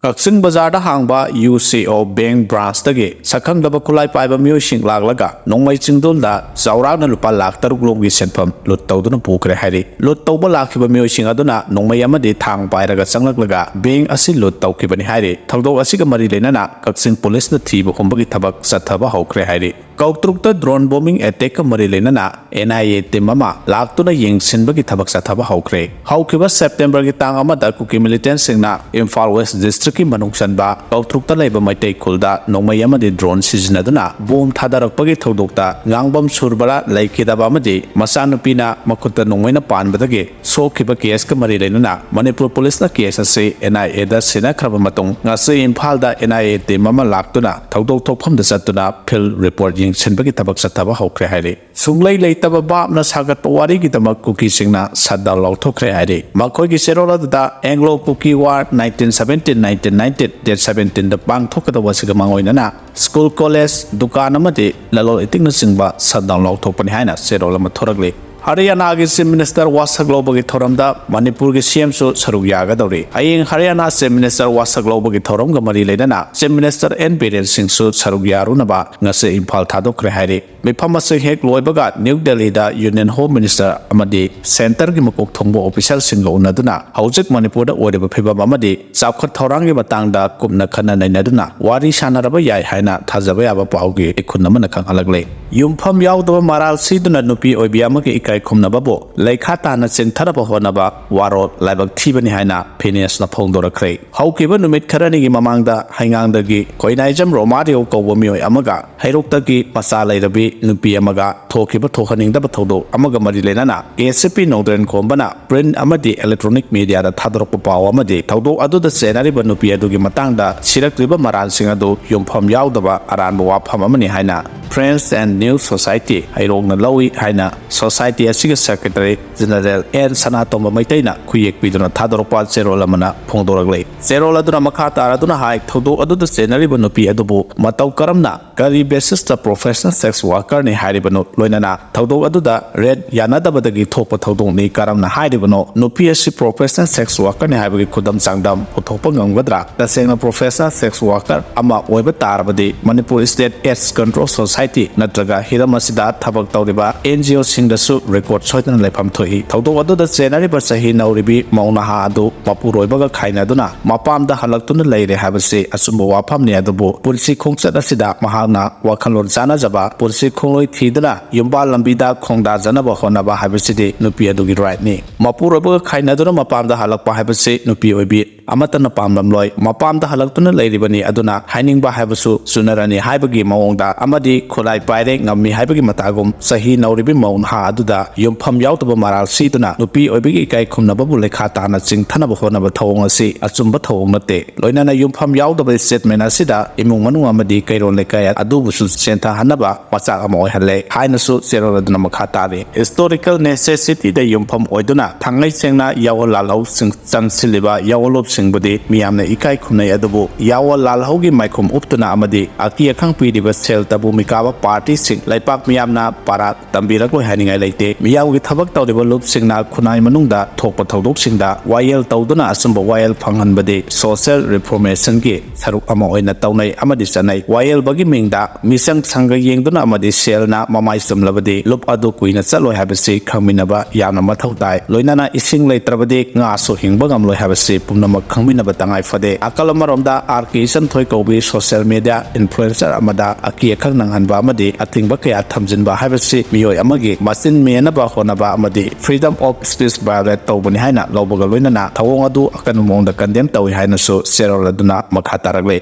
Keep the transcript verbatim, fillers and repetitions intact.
ꯀꯛꯆꯤꯡ ꯕꯖꯥꯔꯗ ꯍꯥꯡꯕ ꯌꯨ ꯁꯤ ꯑꯣ ꯕꯦꯡ ꯕ꯭ꯔꯥꯟꯁꯇꯒꯤ ꯁꯛꯈꯪꯗꯕ ꯈꯨꯠꯂꯥꯏ ꯄꯥꯏꯕ ꯃꯤꯑꯣꯏꯁꯤꯡ ꯂꯥꯛꯂꯒ ꯅꯣꯡꯃꯩ ꯆꯤꯡꯗꯣꯜꯗ ꯆꯥꯎꯔꯥꯛꯅ ꯂꯨꯄꯥ ꯂꯥꯈ ꯇꯔꯨꯛ ꯂꯣꯝꯒꯤ ꯁꯦꯟꯐꯝ ꯂꯨꯠ ꯇꯧꯗꯨꯅ ꯄꯨꯈ꯭ꯔꯦ ꯍꯥꯏꯔꯤ꯫ ꯂꯨꯠ ꯇꯧꯕ ꯂꯥꯛꯈꯤꯕ ꯃꯤꯑꯣꯏꯁꯤꯡ ꯑꯗꯨꯅ ꯅꯣꯡꯃꯩ ꯑꯃꯗꯤ ꯊꯥꯡ ꯄꯥꯏꯔꯒ ꯆꯪꯂꯛꯂꯒ ꯕꯦꯡ ꯑꯁꯤ ꯂꯨꯠ ꯇꯧꯈꯤꯕꯅꯤ ꯍꯥꯏꯔꯤ꯫ ꯊꯧꯗꯣꯛ ꯑꯁꯤꯒ ꯃꯔꯤ ꯂꯩꯅꯅ ꯀꯛꯆꯤꯡ ꯄꯨꯂꯤꯁꯅ ꯊꯤꯕ ꯍꯨꯝꯕꯒꯤ ꯊꯕꯛ ꯆꯠꯊꯕ ꯍꯧꯈ꯭ꯔꯦ ꯍꯥꯏꯔꯤ꯫ ꯀꯧꯇ꯭ꯔꯨꯛꯇ ꯗ꯭ꯔꯣꯟ ꯕꯣꯝꯕꯤꯡ ꯑꯦꯇꯦꯛꯀ ꯃꯔꯤ ꯂꯩꯅꯅ ꯑꯦꯟ ꯑꯥꯏ ꯑꯦ ꯇꯤꯝ ꯑꯃ ꯂꯥꯛꯇꯨꯅ ꯌꯦꯡꯁꯤꯟꯕꯒꯤ ꯊꯕꯛ ꯆꯠꯊꯕ ꯍꯧꯈ꯭ꯔꯦ꯫ ꯍꯧꯈꯤꯕ ꯁꯦꯞꯇꯦꯝꯕꯔꯒꯤ ꯇꯥꯡ ꯑꯃꯗ ꯀꯨꯀꯤ ꯃꯤꯂꯤꯇꯦꯟꯁꯤꯡꯅ ꯏꯝꯐꯥꯜ ꯋꯦꯁ ꯗꯤꯁꯇ꯭ꯔꯤꯛꯀꯤ ꯃꯅꯨꯡ ꯆꯟꯕ ꯀꯧꯇ꯭ꯔꯨꯛꯇ ꯂꯩꯕ ꯃꯩꯇꯩ ꯈꯨꯜꯗ ꯅꯣꯡꯃꯩ ꯑꯃꯗꯤ ꯗ꯭ꯔꯣꯟ ꯁꯤꯖꯤꯟꯅꯗꯨꯅ ꯕꯣꯝ ꯊꯥꯗꯔꯛꯄꯒꯤ ꯊꯧꯗꯣꯛꯇ ꯉꯥꯡꯕꯝ ꯁꯨꯔꯕꯂꯥ ꯂꯩꯈꯤꯗꯕ ꯑꯃꯗꯤ ꯃꯆꯥꯅꯨꯄꯤꯅ ꯃꯈꯨꯠꯇ ꯅꯣꯡꯃꯩꯅ ꯄꯥꯟꯕꯗꯒꯤ ꯁꯣꯛꯈꯤꯕ ꯀꯦꯁꯀ ꯃꯔꯤ ꯂꯩꯅꯅ ꯃꯅꯤꯄꯨꯔ ꯄꯨꯂꯤꯁꯅ ꯀꯦꯁ ꯑꯁꯤ ꯑꯦꯟ ꯑꯥꯏ ꯑꯦꯗ ꯁꯤꯟꯅꯈ꯭ꯔꯕ ꯃꯇꯨꯡ ꯉꯁꯤ ꯏꯝꯐꯥꯜꯗ ꯑꯦꯟ ꯑꯥꯏ ꯑꯦ ꯇꯤꯝ ꯑꯃ ꯂꯥꯛꯇꯨꯅ ꯊꯧꯗꯣꯛ ꯊꯣꯛꯐꯝꯗ ꯆꯠꯇꯨꯅ ꯐꯤꯜꯗ ꯔꯤꯄꯣꯔꯠ ꯌꯦꯡꯁꯤꯟꯕꯒꯤ ꯊꯕꯛ ꯆꯠꯊꯕ ꯍꯧꯈ꯭ꯔꯦ ꯍꯥꯏꯔꯤ꯫ ꯁꯨꯡꯂꯩ ꯂꯩꯇꯕ ꯚꯥꯞꯅ ꯁꯥꯒꯠꯄ ꯋꯥꯔꯤꯒꯤꯗꯃꯛ ꯀꯨꯀꯤꯁꯤꯡꯅ ꯁꯠꯗꯥꯎꯟ ꯂꯥꯎꯊꯣꯛꯈ꯭ꯔꯦ ꯍꯥꯏꯔꯤ꯫ ꯃꯈꯣꯏꯒꯤ ꯆꯦꯔꯣꯜ ꯑꯗꯨꯗ Anglo Kuki war nineteen seventeen nineteen nineteen date ꯁꯕꯦꯟꯇꯤꯟꯗ ꯄꯥꯡꯊꯣꯛꯀꯗꯧꯕ ꯑꯁꯤꯒ ꯃꯥꯡꯑꯣꯏꯅꯅ ꯁ꯭ꯀꯨꯜ, ꯀꯣꯂꯦꯖ, ꯗꯨꯀꯥꯟ ꯑꯃꯗꯤ ꯂꯂꯣꯟ ꯏꯇꯤꯛꯅꯆꯤꯡꯕ ꯁꯠꯗꯥꯎꯟ ꯂꯥꯎꯊꯣꯛꯄꯅꯤ ꯍꯥꯏꯅ ꯆꯦꯔꯣꯜ ꯑꯃ ꯊꯣꯔꯛꯂꯤ꯫ ꯍꯔꯤꯌꯥꯅꯥꯒꯤ ꯆꯤꯐ ꯃꯤꯅꯤꯁꯇꯔ ꯋꯥꯁꯛ ꯂꯧꯕꯒꯤ ꯊꯧꯔꯝꯗ ꯃꯅꯤꯄꯨꯔꯒꯤ ꯁꯤ ꯑꯦꯝꯁꯨ ꯁꯔꯨꯛ ꯌꯥꯒꯗꯧꯔꯤ꯫ ꯍꯌꯦꯡ ꯍꯔꯤꯌꯥꯅꯥ ꯆꯤꯐ ꯃꯤꯅꯤꯁꯇꯔ ꯋꯥꯁꯛ ꯂꯧꯕꯒꯤ ꯊꯧꯔꯝꯒ ꯃꯔꯤ ꯂꯩꯅꯅ ꯆꯤꯐ ꯃꯤꯅꯤꯁꯇꯔ ꯑꯦꯟ ꯕꯤꯔꯦꯟ ꯁꯤꯡꯁꯨ ꯁꯔꯨꯛ ꯌꯥꯔꯨꯅꯕ ꯉꯁꯤ ꯏꯝꯐꯥꯜ ꯊꯥꯗꯣꯛꯈ꯭ꯔꯦ ꯍꯥꯏꯔꯤ꯫ ꯃꯤꯐꯝ ꯑꯁꯤ ꯍꯦꯛ ꯂꯣꯏꯕꯒ ꯅ꯭ꯌꯨ ꯗꯦꯜꯂꯤꯗ ꯌꯨꯅꯤꯌꯟ ꯍꯣꯝ ꯃꯤꯅꯤꯁꯇꯔ ꯑꯃꯗꯤ ꯁꯦꯟꯇꯔꯒꯤ ꯃꯀꯣꯛ ꯊꯣꯡꯕ ꯑꯣꯐꯤꯁꯤꯌꯦꯜꯁꯤꯡꯒ ꯎꯅꯗꯨꯅ ꯍꯧꯖꯤꯛ ꯃꯅꯤꯄꯨꯔꯗ ꯑꯣꯏꯔꯤꯕ ꯐꯤꯕꯝ ꯑꯃꯗꯤ ꯆꯥꯎꯈꯠ ꯊꯧꯔꯥꯡꯒꯤ ꯃꯇꯥꯡꯗ ꯀꯨꯞꯅ ꯈꯟꯅ ꯅꯩꯅꯗꯨꯅ ꯋꯥꯔꯤ ꯁꯥꯟꯅꯔꯕ ꯌꯥꯏ ꯍꯥꯏꯅ ꯊꯥꯖꯕ ꯌꯥꯕ ꯄꯥꯎꯒꯤ ꯏꯈꯨꯟ ꯑꯃꯅ ꯈꯪꯍꯜꯂꯛꯂꯤ꯫ ꯌꯨꯝꯐꯝ ꯌꯥꯎꯗꯕ ꯃꯔꯥꯜ ꯁꯤꯗꯨꯅ ꯅꯨꯄꯤ ꯑꯣꯏꯕꯤ ꯑꯃꯒꯤ ꯏꯀꯥꯏ ꯈꯨꯝꯅꯕꯕꯨ ꯂꯩꯈꯥ ꯇꯥꯅ ꯆꯤꯡꯊꯅꯕ ꯍꯣꯠꯅꯕ ꯋꯥꯔꯣꯜ ꯂꯥꯏꯕꯛ ꯊꯤꯕꯅꯤ ꯍꯥꯏꯅ ꯐꯤꯅꯦꯁꯅ ꯐꯣꯡꯗꯣꯔꯛꯈ꯭ꯔꯦ꯫ ꯍꯧꯈꯤꯕ ꯅꯨꯃꯤꯠ ꯈꯔꯅꯤꯒꯤ ꯃꯃꯥꯡꯗ ꯍꯩꯉꯥꯡꯗꯒꯤ ꯈꯣꯏꯅꯥꯏꯖꯝ ꯔꯣꯃꯥꯔꯤꯌꯣ ꯀꯧꯕ ꯃꯤꯑꯣꯏ ꯑꯃꯒ ꯍꯩꯔꯣꯛꯇꯒꯤ ꯃꯆꯥ ꯂꯩꯔꯕꯤ ꯅꯨꯄꯤ ꯑꯃꯒ ꯊꯣꯛꯈꯤꯕ ꯊꯣꯛꯍꯟꯅꯤꯡꯗꯕ ꯊꯧꯗꯣꯛ ꯑꯃꯒ ꯃꯔꯤ ꯂꯩꯅꯅ ꯑꯦ ꯁꯤ ꯄꯤ ꯅꯧꯗ꯭ꯔꯦꯟ ꯈꯣꯝꯕꯅ ꯄ꯭ꯔꯤꯟꯠ ꯑꯃꯗꯤ ꯏꯂꯦꯛꯇ꯭ꯔꯣꯅꯤꯛ ꯃꯤꯗꯤꯌꯥꯗ ꯊꯥꯗꯣꯔꯛꯄ ꯄꯥꯎ ꯑꯃꯗꯤ ꯊꯧꯗꯣꯛ ꯑꯗꯨꯗ ꯆꯦꯟꯅꯔꯤꯕ ꯅꯨꯄꯤ ꯑꯗꯨꯒꯤ ꯃꯇꯥꯡꯗ ꯁꯤꯔꯛꯂꯤꯕ ꯃꯔꯥꯜꯁꯤꯡ ꯑꯗꯨ ꯌꯨꯝꯐꯝ ꯌꯥꯎꯗꯕ ꯑꯔꯥꯟꯕ ꯋꯥꯐꯝ ꯑꯃꯅꯤ ꯍꯥꯏꯅ Friends and New Society ꯍꯩꯔꯣꯛꯅ ꯂꯧꯏ ꯍꯥꯏꯅ ꯁꯣꯁꯥꯏꯇꯤ ꯑꯁꯤꯒꯤ ꯁꯦꯀ꯭ꯔꯦꯇꯔꯤ ꯖꯦꯅꯔꯦꯜ ꯑꯦꯟ ꯁꯅꯥꯇꯣꯝꯕ ꯃꯩꯇꯩꯅ ꯈꯨꯌꯦꯛ ꯄꯤꯗꯨꯅ ꯊꯥꯗꯣꯔꯛꯄ ꯆꯦꯔꯣꯜ ꯑꯃꯅ ꯐꯣꯡꯗꯣꯔꯛꯂꯤ꯫ ꯆꯦꯔꯣꯜ ꯑꯗꯨꯅ ꯃꯈꯥ ꯇꯥꯔꯗꯨꯅ ꯍꯥꯏ, ꯊꯧꯗꯣꯛ ꯑꯗꯨꯗ ꯆꯦꯟꯅꯔꯤꯕ ꯅꯨꯄꯤ ꯑꯗꯨꯕꯨ ꯃꯇꯧ ꯀꯔꯝꯅ, ꯀꯔꯤ ꯕꯦꯁꯤꯁꯇ professional sex workerꯅꯤ ꯍꯥꯏꯔꯤꯕꯅꯣ? ꯂꯣꯏꯅꯅ ꯊꯧꯗꯣꯛ ꯑꯗꯨꯗ ꯔꯦꯠ ꯌꯥꯅꯗꯕꯗꯒꯤ ꯊꯣꯛꯄ ꯊꯧꯗꯣꯛꯅꯤ ꯀꯔꯝꯅ ꯍꯥꯏꯔꯤꯕꯅꯣ? ꯅꯨꯄꯤ ꯑꯁꯤ professional sex workerꯅꯤ ꯍꯥꯏꯕꯒꯤ ꯈꯨꯗꯝ ꯆꯥꯡꯗꯝ ꯄꯨꯊꯣꯛꯄ ꯉꯝꯒꯗ꯭ꯔꯥ? ꯇꯁꯦꯡꯅ professional sex worker ꯑꯃ ꯑꯣꯏꯕ ꯇꯥꯔꯕꯗꯤ Manipur State AIDS Control Society ꯅꯠꯇ꯭ꯔꯒ ꯍꯤꯔꯝ ꯑꯁꯤꯗ ꯊꯕꯛ ꯇꯧꯔꯤꯕ NGOꯁꯤꯡꯗꯁꯨ ꯔꯦꯀꯣꯔꯗ ꯁꯣꯏꯗꯅ ꯂꯩꯐꯝ ꯊꯣꯛꯏ꯫ ꯊꯧꯗꯣꯛ ꯑꯗꯨꯗ ꯆꯦꯟꯅꯔꯤꯕ ꯆꯍꯤ ꯅꯧꯔꯤꯕꯤ ꯃꯧ ꯅꯍꯥ ꯑꯗꯨ ꯃꯄꯨꯔꯣꯏꯕꯒ ꯈꯥꯏꯅꯗꯨꯅ ꯃꯄꯥꯝꯗ ꯍꯜꯂꯛꯇꯨꯅ ꯂꯩꯔꯦ ꯍꯥꯏꯕꯁꯤ ꯑꯆꯨꯝꯕ ꯋꯥꯐꯝꯅꯤ, ꯑꯗꯨꯕꯨ ꯄꯨꯟꯁꯤ ꯈꯣꯡꯆꯠ ꯑꯁꯤꯗ ꯃꯍꯥꯛꯅ ꯋꯥꯈꯜꯂꯣꯟ ꯆꯥꯟꯅꯖꯕ, ꯄꯨꯟꯁꯤ ꯈꯣꯡꯂꯣꯏ ꯊꯤꯗꯨꯅ ꯌꯨꯝꯕꯥꯜ ꯂꯝꯕꯤꯗ ꯈꯣꯡꯗꯥꯖꯅꯕ ꯍꯣꯠꯅꯕ ꯍꯥꯏꯕꯁꯤꯗꯤ ꯅꯨꯄꯤ ꯑꯗꯨꯒꯤ ꯔꯥꯏꯠꯅꯤ꯫ ꯃꯄꯨꯔꯣꯏꯕꯒ ꯈꯥꯏꯅꯗꯨꯅ ꯃꯄꯥꯝꯗ ꯍꯜꯂꯛꯄ ꯍꯥꯏꯕꯁꯤ ꯅꯨꯄꯤ ꯑꯣꯏꯕꯤ ꯑꯃꯠꯇꯅ ꯄꯥꯝꯂꯝꯂꯣꯏ꯫ ꯃꯄꯥꯝꯗ ꯍꯜꯂꯛꯇꯨꯅ ꯂꯩꯔꯤꯕꯅꯤ, ꯑꯗꯨꯅ ꯍꯥꯏꯅꯤꯡꯕ ꯍꯥꯏꯕꯁꯨ ꯆꯨꯅꯔꯅꯤ ꯍꯥꯏꯕꯒꯤ ꯃꯑꯣꯡꯗ ꯑꯃꯗꯤ ꯈꯨꯠꯂꯥꯏ ꯄꯥꯏꯔꯦ, ꯉꯝꯃꯤ ꯍꯥꯏꯕꯒꯤ ꯃꯇꯥꯒꯨꯝ ꯆꯍꯤ ꯅꯧꯔꯤꯕꯤ ꯃꯧ ꯅꯍꯥ ꯑꯗꯨꯗ ꯌꯨꯝꯐꯝ ꯌꯥꯎꯗꯕ ꯃꯔꯥꯜ ꯁꯤꯗꯨꯅ ꯅꯨꯄꯤ ꯑꯣꯏꯕꯒꯤ ꯏꯀꯥꯏ ꯈꯨꯝꯅꯕꯕꯨ ꯂꯩꯈꯥ ꯇꯥꯅ ꯆꯤꯡꯊꯅꯕ ꯍꯣꯠꯅꯕ ꯊꯧꯑꯣꯡ ꯑꯁꯤ ꯑꯆꯨꯝꯕ ꯊꯧꯑꯣꯡ ꯅꯠꯇꯦ꯫ ꯂꯣꯏꯅꯅ ꯌꯨꯝꯐꯝ ꯌꯥꯎꯗꯕ statement ꯑꯁꯤꯗ ꯏꯃꯨꯡ ꯃꯅꯨꯡ ꯑꯃꯗꯤ ꯀꯩꯔꯣꯜ ꯂꯩꯀꯥꯏ ꯑꯗꯨꯕꯨꯁꯨ ꯆꯦꯟꯊꯍꯟꯅꯕ ꯃꯆꯥꯛ ꯑꯃ ꯑꯣꯏꯍꯜꯂꯦ ꯍꯥꯏꯅꯁꯨ ꯆꯦꯔꯣꯜ ꯑꯗꯨꯅ ꯃꯈꯥ ꯇꯥꯔꯤ꯫ Historical necessityꯗ ꯌꯨꯝꯐꯝ ꯑꯣꯏꯗꯨꯅ ꯊꯥꯡꯉꯩ ꯁꯦꯡꯅ ꯌꯥꯑꯣꯜ ꯂꯥꯜꯍꯧꯁꯤꯡ ꯆꯪꯁꯤꯜꯂꯤꯕ ꯌꯥꯑꯣꯜꯂꯨꯞꯁꯤꯡꯕꯨꯗꯤ ꯃꯤꯌꯥꯝꯅ ꯏꯀꯥꯏ ꯈꯨꯝꯅꯩ, ꯑꯗꯨꯕꯨ ꯌꯥꯑꯣꯜ ꯂꯥꯜꯍꯧꯒꯤ ꯃꯥꯏꯈꯨꯝ ꯎꯞꯇꯨꯅ ꯑꯃꯗꯤ ꯑꯀꯤ ꯑꯈꯪ ꯄꯤꯔꯤꯕ ꯁꯦꯜ ꯇꯕꯨ ꯃꯤꯀꯥꯕ ꯄꯥꯔꯇꯤꯁꯤꯡ ꯂꯩꯄꯥꯛ ꯃꯤꯌꯥꯝꯅ ꯄꯥꯔꯥ ꯇꯝꯕꯤꯔꯛꯂꯣꯏ ꯍꯥꯏꯅꯤꯡꯉꯥꯏ ꯂꯩꯇꯦ꯫ ꯃꯤꯌꯥꯝꯒꯤ ꯊꯕꯛ ꯇꯧꯔꯤꯕ ꯂꯨꯞꯁꯤꯡꯅ ꯈꯨꯟꯅꯥꯏ ꯃꯅꯨꯡꯗ ꯊꯣꯛꯄ ꯊꯧꯗꯣꯛꯁꯤꯡꯗ ꯋꯥꯌꯦꯜ ꯇꯧꯗꯨꯅ ꯑꯆꯨꯝꯕ ꯋꯥꯌꯦꯜ ꯐꯪꯍꯟꯕꯗꯤ social reformationꯒꯤ ꯁꯔꯨꯛ ꯑꯃ ꯑꯣꯏꯅ ꯇꯧꯅꯩ ꯑꯃꯗꯤ ꯆꯠꯅꯩ꯫ ꯋꯥꯌꯦꯜꯕꯒꯤ ꯃꯤꯡꯗ ꯃꯤꯆꯪ ꯁꯪꯒ ꯌꯦꯡꯗꯨꯅ ꯑꯃꯗꯤ ꯁꯦꯜꯅ ꯃꯃꯥꯏ ꯆꯨꯝꯂꯕꯗꯤ ꯂꯨꯞ ꯑꯗꯨ ꯀꯨꯏꯅ ꯆꯠꯂꯣꯏ ꯍꯥꯏꯕꯁꯤ ꯈꯪꯃꯤꯟꯅꯕ ꯌꯥꯝꯅ ꯃꯊꯧ ꯇꯥꯏ꯫ ꯂꯣꯏꯅꯅ ꯏꯁꯤꯡ ꯂꯩꯇ꯭ꯔꯕꯗꯤ ꯉꯥꯁꯨ ꯍꯤꯡꯕ ꯉꯝꯂꯣꯏ ꯍꯥꯏꯕꯁꯤ ꯄꯨꯝꯅꯃꯛ ꯈꯪꯃꯤꯟꯅꯕ ꯇꯉꯥꯏ ꯐꯗꯦ꯫ ꯑꯀꯜ ꯑꯃꯔꯣꯝꯗ ꯑꯥꯔ ꯀꯦ ꯏꯆꯟꯊꯣꯏ ꯀꯧꯕꯤ social media influencer ꯑꯃꯗ ꯑꯀꯤ ꯑꯈꯪ ꯅꯪꯍꯟꯕ ꯑꯃꯗꯤ ꯑꯊꯤꯡꯕ ꯀꯌꯥ ꯊꯝꯖꯤꯟꯕ ꯍꯥꯏꯕꯁꯤ ꯃꯤꯑꯣꯏ ꯑꯃꯒꯤ ꯃꯆꯤꯟ ꯃꯦꯟꯅꯕ ꯍꯣꯠꯅꯕ ꯑꯃꯗꯤ freedom of speech violate ꯇꯧꯕꯅꯤ ꯍꯥꯏꯅ ꯂꯧꯕꯒ ꯂꯣꯏꯅꯅ ꯊꯧꯑꯣꯡ ꯑꯗꯨ ꯑꯀꯟꯕ ꯃꯑꯣꯡꯗ condemn ꯇꯧꯏ ꯍꯥꯏꯅꯁꯨ ꯆꯦꯔꯣꯜ ꯑꯗꯨꯅ ꯃꯈꯥ ꯇꯥꯔꯛꯂꯤ꯫